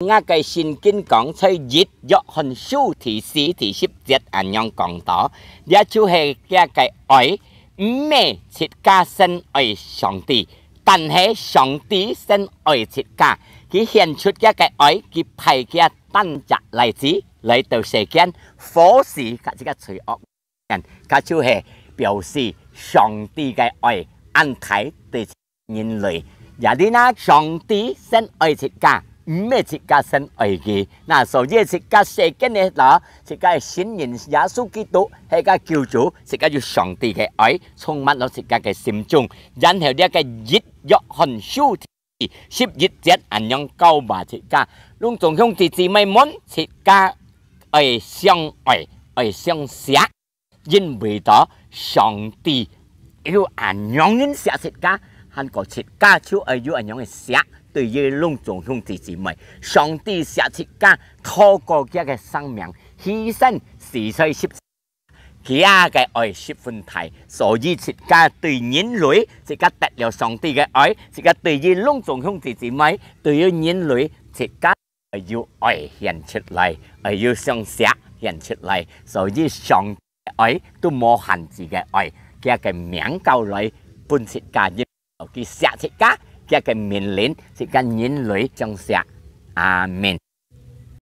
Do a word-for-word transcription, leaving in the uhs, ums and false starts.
𠊎个聖經講，在一約翰書第四、第十節恁樣講到，這就係佢个愛，毋係自家先愛上帝，但係上帝先愛自家，佢顯出佢个愛，佢派佢單隻倈子來到世間，活死佢自家罪惡。 該就係表示上帝个愛恁大對人類。也係那上帝先愛自家，毋係自家先愛佢。那所以自家世間个啦，自家个信人耶穌基督係个救主，自家有上帝个愛充滿了自家个心中。然後這个一約翰書第十一節恁樣教化自家，攏總兄弟姊妹們，自家愛相愛，愛相惜。 因為到上帝有恁樣人惜自家，還過自家就愛有恁樣个惜，對於攏總兄弟姊妹，上帝惜自家，透過佢个生命犧牲，死在十字架，佢个愛十分大，所以自家對人類，自家得了上帝个愛，自家對於攏總兄弟姊妹，對於人類，自家 愛有愛顯出來，愛有相惜顯出來。所以上帝个愛都無限制个愛，佢个名交來分自家，佢惜自家，佢个命令自家人類相惜。阿們。